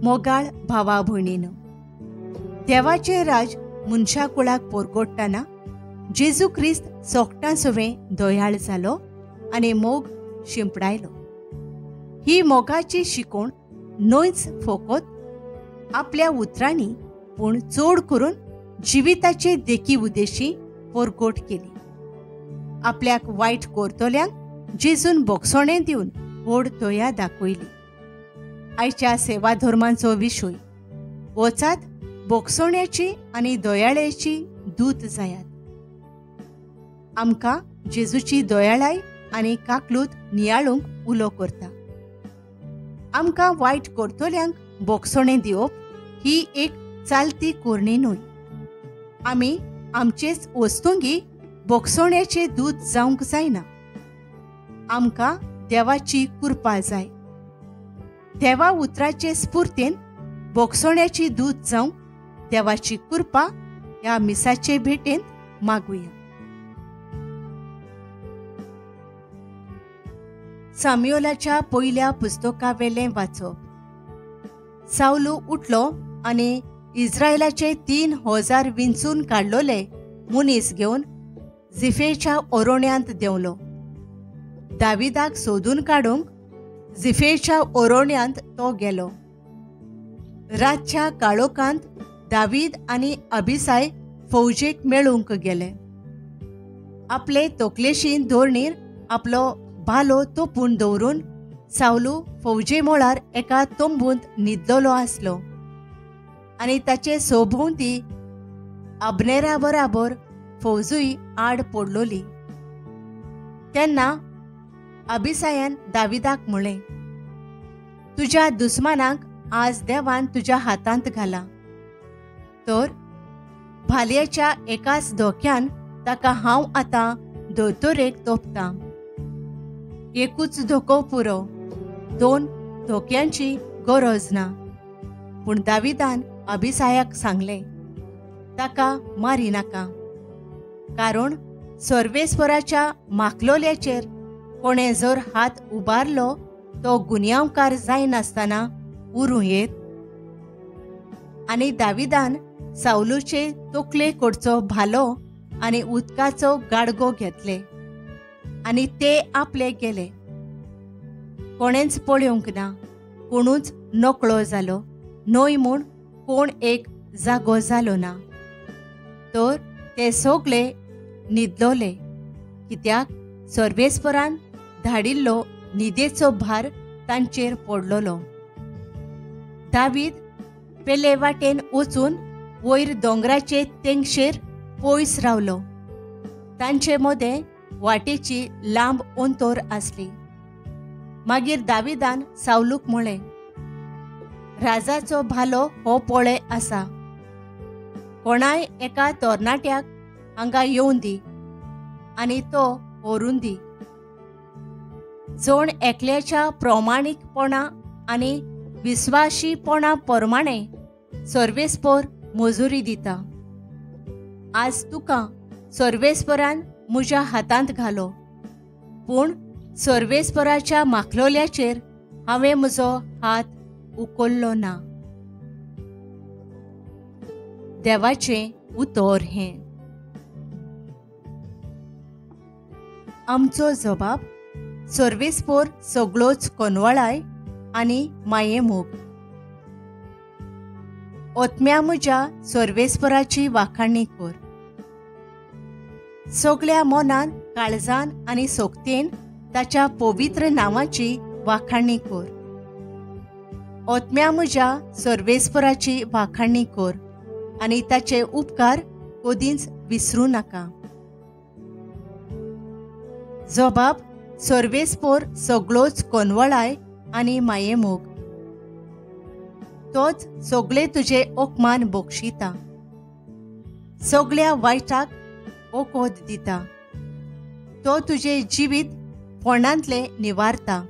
मोगाळ भावा भयणीनो, देवाचें राज मनशा कुळाक पोरगोडटना जेजू क्रिस्त सोकटां सवें दयाळ जालो आनी मोग शिंपडायलो. ही मोगाची शिकोवण न्हयच फोकोत आपल्या उतरांनी पूण चड करून जिविताचे देखी उद्देशी पोरगोट केली. आपल्याक वायट करतल्यांक जेजून बोगसणें दिवन व्हड दया दाखयली. आयच्या सेवा धर्मांचो विशय वचात बोगसण्याची आनी दयाळेची दूत जायात. आमकां जेजूची दयाळाय आनी काकलूत नियाळूंक उलो करता. आमकां वायट करतल्यांक बोगसणें दिवप ही एक चालती कोरणी न्हय. आमी आमचेच वस्तुंगी बोगसण्याचे दूत जावंक जायना. आमकां देवाची कृपा जाय. देवा उतराचे स्फुर्तेन बोगसण्याची दूत जावंक देवाची कृपा ह्या मिसाचे भेटेंत मागुया. साम्युएलाच्या पयल्या पुस्तकावेलें वाचप. सावलू उठलो आनी इस्रायलाचे 3000 विंचून काडलोले मनीस घेवन जिफेच्या ओरोण्यांत देंवलो. दाविदाक सोदून काडूंक जिफेच्या ओरोण्यांत तो गेलो. रातच्या काळोखांत दावीद आनी अबिसाय फौजेक मेळूंक गेले. आपले तकलेशी धोरणीर आपलो भालो तोपून दवरून सावलू फौजे मोळार एका तंबूंत न्हिदलेलो आसलो आनी ताचे सोभोंवती अबनेरा बराबर फौजूय आड पडलोली. तेन्ना अबिसायान दाविदाक म्हळें, तुज्या दुस्मानाक आज देवान तुज्या हातांत घाला, तर भालयाच्या एकाच धोक्यान ताका हांव आतां दोतोरेक तोपतां. एकूच धोको पुरो, 2 धोक्यांची गरज ना. पूण दाविदान अबिसायाक सांगलें, ताका मारी नाका, कारण सर्वेस्वराच्या माखलोल्याचेर कोणें जर हात उबारलो तो गुन्यांवकार जायनासतना उरूं येत. आनी दाविदान सावलूचे तकले कडचो भालो आनी उदकाचो गाडगो घेतले आनी ते आपले गेले. कोणेंच पळोवंक ना, कोणूच नकळो जालो न्हय म्हूण कोण एक जागो जालो ना, तर ते सगळे न्हिदलोले, कित्याक सर्वेस्परान धाडिल्लो न्हिदेचो भार तांचेर पडलोलो. दावीद पेले वाटेन वचून वयर दोंगराचे तेंगशेर पयस रावलो. तांचे मदें वाटेची लांब अंतर आसली. मागीर दाविदान सावलूक म्हळें, राजाचो भालो हो पळे आसा, कोणाय एका तरणाट्याक हांगा येवन दी आनी तो व्हरून दी. जण एकल्याच्या प्रमाणीकपणा आनी विस्वाशीपणा प्रमाणे सर्वेस्पर मजुरी दिता. आज तुका सर्वेस्परान म्हज्या हातांत घालो, पूण सर्वेस्पराच्या माखलोल्याचेर हांवें म्हजो हात उखल्लो ना. देवाचें उतर हें. आमचो जबाब सर्वेस्पोर सगळोच कोनवळाय आनी मायेमोग. ओतम्या म्हज्या सर्वेस्पराची वाखाणी कर. सगळ्या मनान, काळजान आनी सोकतेन ताच्या पवित्र नांवाची वाखाणी कर. ओतम्या म्हज्या सर्वेस्पराची वाखाणी कर आनी ताचे उपकार कदींच विसरूं नाका. जबाब सर्वेस्पोर सगळोच कोनवळाय आनी मायेमोग. तोच सगळे तुजे ओकमान बक्षिता, सगळ्या वायटाक ओकोद दिता. तो तुजे जिवीत फोंडांतलें निवारता.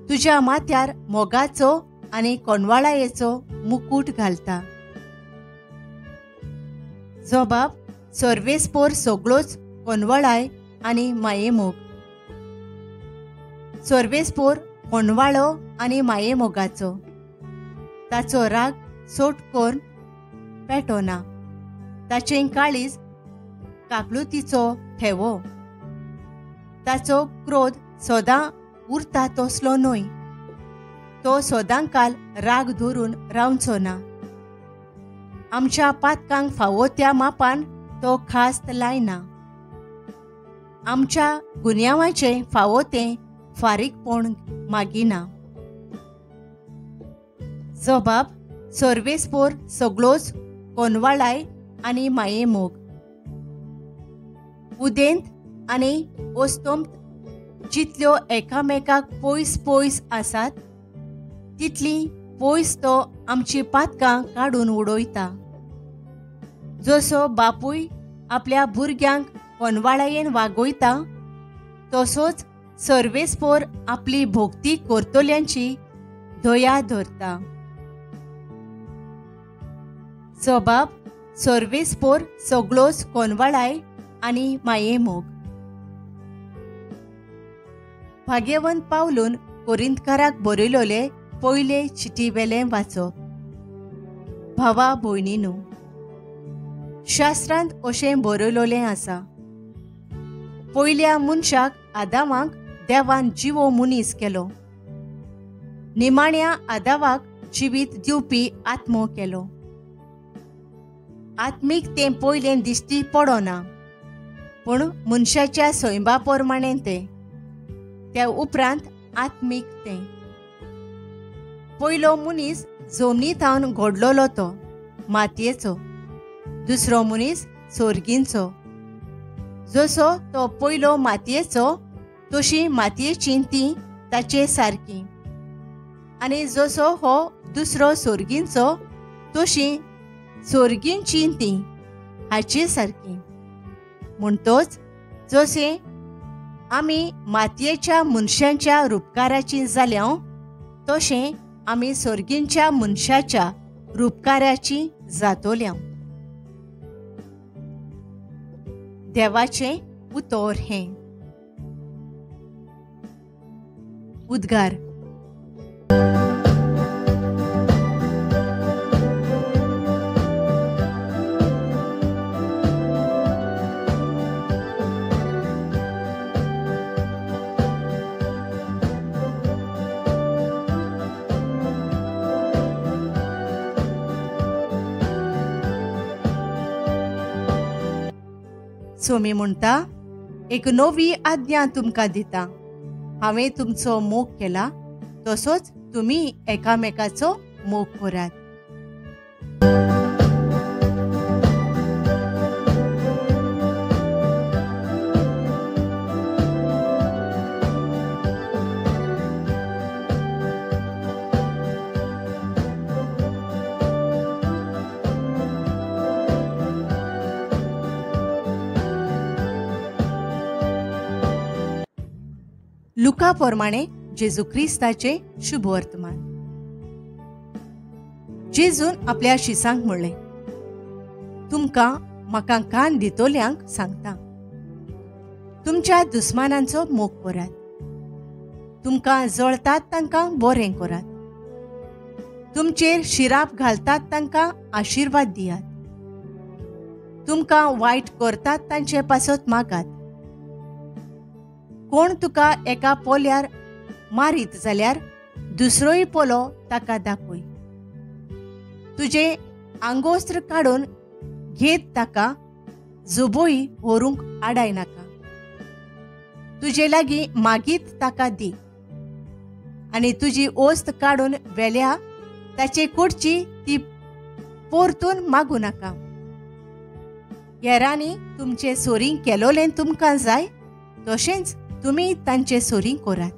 तुज्या माथ्यार मोगाचो आनी कोनवाळायेचो मुकूट घालता. जबाब सर्वेस्पोर सगळोच कोनवळाय आनी मायेमोग. सर्वेस्पोर कोनवाळो आनी मायेमोगाचो. ताचो राग सोट करून पेटोना, ताचें काळीज काकलुतीचो ठेवो। ताचो क्रोध सदां उरता तसलो न्हय, तो सदां काल राग धरून रावचो ना। आमच्या पातकांक फावो त्या मापान तो खास्त लायना, आमच्या गुन्यांवाचें फावो तें फारीकपण मागिना। जबाब सर्वेस्पोर सगळोच कोनवाळाय आनी मायेमोग। उदेंत आनी ओस्तोंत जितल्यो एकामेकाक पयस पयस आसात तितली पयस तो आमची पातकां काडून उडयता। जसो बापूय आपल्या भुरग्यांक कोनवाळायेन वागयता तसोच सर्वेस्पोर आपली भोक्ती करतल्यांची दया धरता। जबाब सर्वेस्पोर सगळोच कोनवाळाय आनी मायेमोग। भाग्यवंत पावलून कोरिंतकाराक बरयलोले पयले चिटी वेलें वाचप। भावा भयणीनू, शास्त्रांत अशें बरयलोलें आसा, पयल्या मनशाक आदावाक देवान जिवो मनीस केलो, निमाण्या आदावाक जिवीत दिवपी आत्मो केलो। आत्मीक तें पयलें दिश्टी पडना, पूण मनशाच्या सैमा प्रमाणें तें, त्या उपरांत आत्मीक तें। पयलो मनीस जमनी थावन घडलोलो तो मातयेचो, दुसरो मनीस सोर्गींचो। जसो तो पयलो मातयेचो तशी मातयेची ती ताचे सारकी, आनी जसो हो दुसरो सोर्गींचो तशी सोर्गींची ती हाचे सारकी। म्हणटोच जशें आमी मातयेच्या मनशांच्या रुपकाराची जाल्या तशें आमी सोर्गींच्या मनशाच्या रुपकाराची जातोल्या। देवाचें उतर हें। उद्गार। सोमी म्हणटा, एक नवी आज्ञा तुमकां दिता, हांवें तुमचो मोग केला तसोच तुमी एकामेकाचो मोग करात। लुका प्रमाणे जेजू क्रिस्ताचे शुभवर्तमान। जेजून आपल्या शिसांक म्हणलें, तुमकां म्हाका कान दितोल्यांक सांगता, तुमच्या दुस्मानांचो मोग करात, तुमकां जळतात तांकां बरें करात, तुमचेर शिराप घालतात तांकां आशिर्वाद दियात, तुमकां वायट करतात तांचे पासत मागात। कोण तुका एका पोल्यार मारीत जाल्यार दुसरोय पोलो ताका दाखय, तुजें आंगोस्त्र काडून घेत ताका जुबोय व्हरूंक आडाय नाका, तुजे लागीं मागीत ताका दी, आनी तुजी ओस्त काडून वेल्या ताचे कुडची ती परतून मागू नाका। हेरांनी तुमचे सोरीं केलोलें तुमकां जाय तशेंच तुमी तांचे सोरीं करात।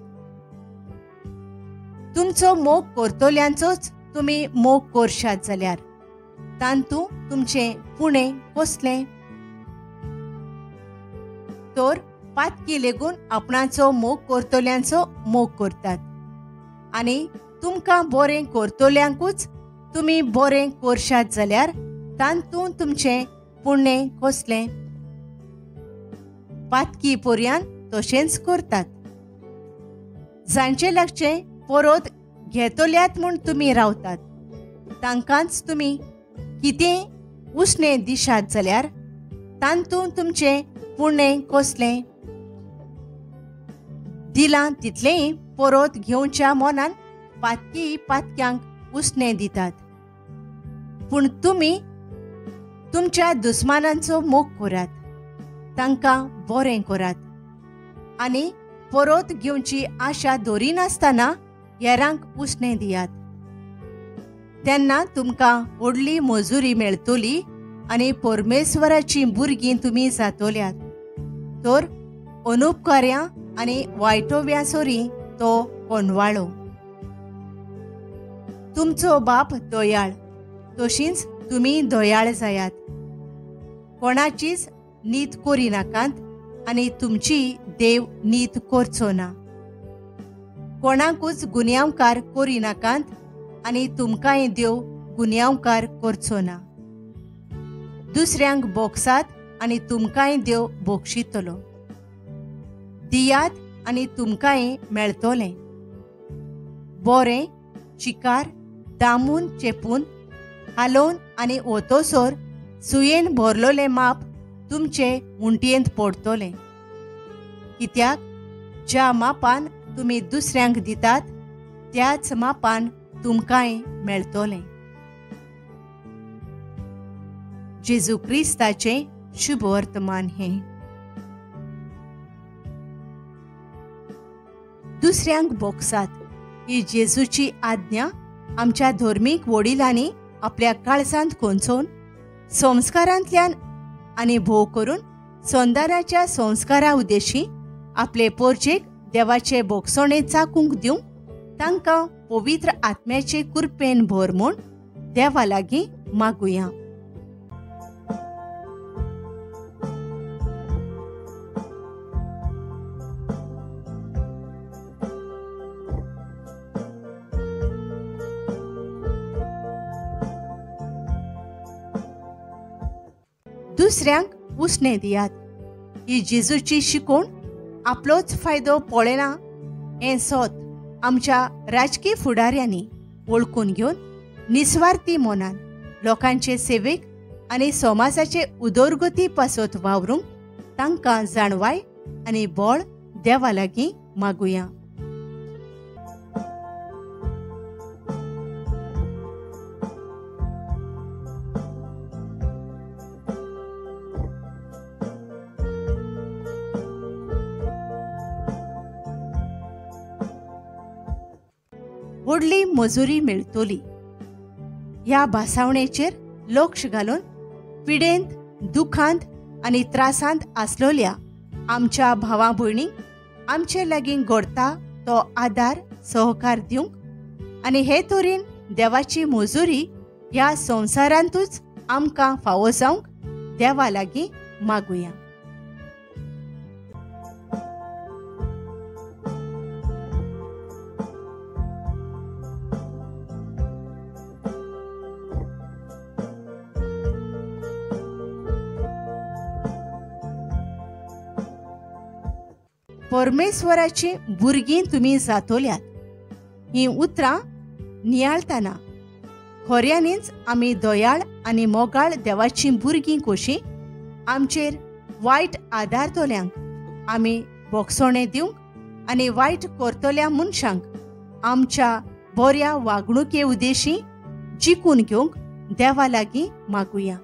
तुमचो मोग करतल्यांचोच तुमी मोग करशात जाल्यार तांतू तुमचें पुणें कसलें? तर पातकी लेगून आपणाचो मोग करतल्यांचो मोग करतात, आनी तुमकां बरें करतल्यांकूच तुमी बरें करशात जाल्यार तांतू तुमचें पुणें कसलें? पातकी पर्यान तशेंच करतात। जांचे लागचें परत घेतल्यात म्हूण तुमी रावतात तांकांच तुमी कितें उश्णें दिशात जाल्यार तांतून तुमचें पुणें कसलें? दिलां तितलेंय परत घेवच्या मनान पातकी पातक्यांक उश्णें दितात. पूण तुमी तुमच्या दुस्मानांचो मोग करात, तांकां बरें करात आनी परत घेवची आशा दवरिनासतना हेरांक उश्णें दियात. तेन्ना तुमकां व्हडली मजुरी मेळटली आनी परमेश्वराचीं भुरगीं तुमी जातल्यात. तर अनुपकार्यां आनी वायटोव्या सरी तो कोनवाळो. तुमचो बाप दयाळ, तशींच तुमी दयाळ जायात. कोणाचीच नीत करिनाकात आनी तुमची देव नीत करचो ना. कोणाकूच गुन्यांवकार करिनाकात आनी तुमकांय देव गुन्यांवकार करचो ना. दुसऱ्यांक बोगसात आनी तुमकांय देव बोगशितलो. दियात आनी तुमकांय मेळटलें. बरें चिकार दामून चेपून हालोवन आनी ओतोसर सुयेन भरलोलें माप तुमचे उंटयेंत पडटलें. कित्याक ज्या मापान तुमी दुसऱ्यांक दितात त्याच मापान तुमकांय मेळटलें. जेजू क्रिस्ताचें शुभ वर्तमान हें. दुसऱ्यांक बोगसात ही जेजूची आज्ञा आमच्या धर्मीक वडिलांनी आपल्या काळजांत कोंचोवन संस्कारांतल्यान आनी भोव करून संदानाच्या संस्कारा उद्देशी आपले पोरजेक देवाचे बोगसणे चाकूंक दिवंक तांकां पवित्र आत्म्याचे कुरपेन भर म्हूण देवा लागीं मागुया. दुसऱ्यांक उश्णें दियात ही जेजूची शिकवण आपलोच फायदो पळयना हें सत आमच्या राजकीय फुडाऱ्यांनी वळखून घेवन निस्वार्थी मनान लोकांचे सेवेक आनी समाजाचे उदरगती पासत वावरूंक तांकां जाणवाय आनी बळ देवा लागीं मागुया. व्हडली मजुरी मेळटली ह्या भासावणेचेर लक्ष घालून पिडेंत, दुखांत आनी त्रासांत आसलोल्या आमच्या भावा भयणींक आमचे लागीं घडता तो आदार सहकार दिवंक आनी हे तरेन देवाची मजुरी ह्या संवसारांतूच आमकां फावो जावंक देवा लागीं मागुया. परमेश्वराची भुरगीं तुमी जातोल्यात हीं उतरां नियाळतना खऱ्यांनीच आमी दयाळ आनी मोगाळ देवाचीं भुरगीं कशीं आमचेर वायट आदारतल्यांक आमी बोगसणें दिवंक आनी वायट करतल्या मनशांक आमच्या बऱ्या वागणुके उद्देशी जिखून घेवंक देवा लागीं मागुया.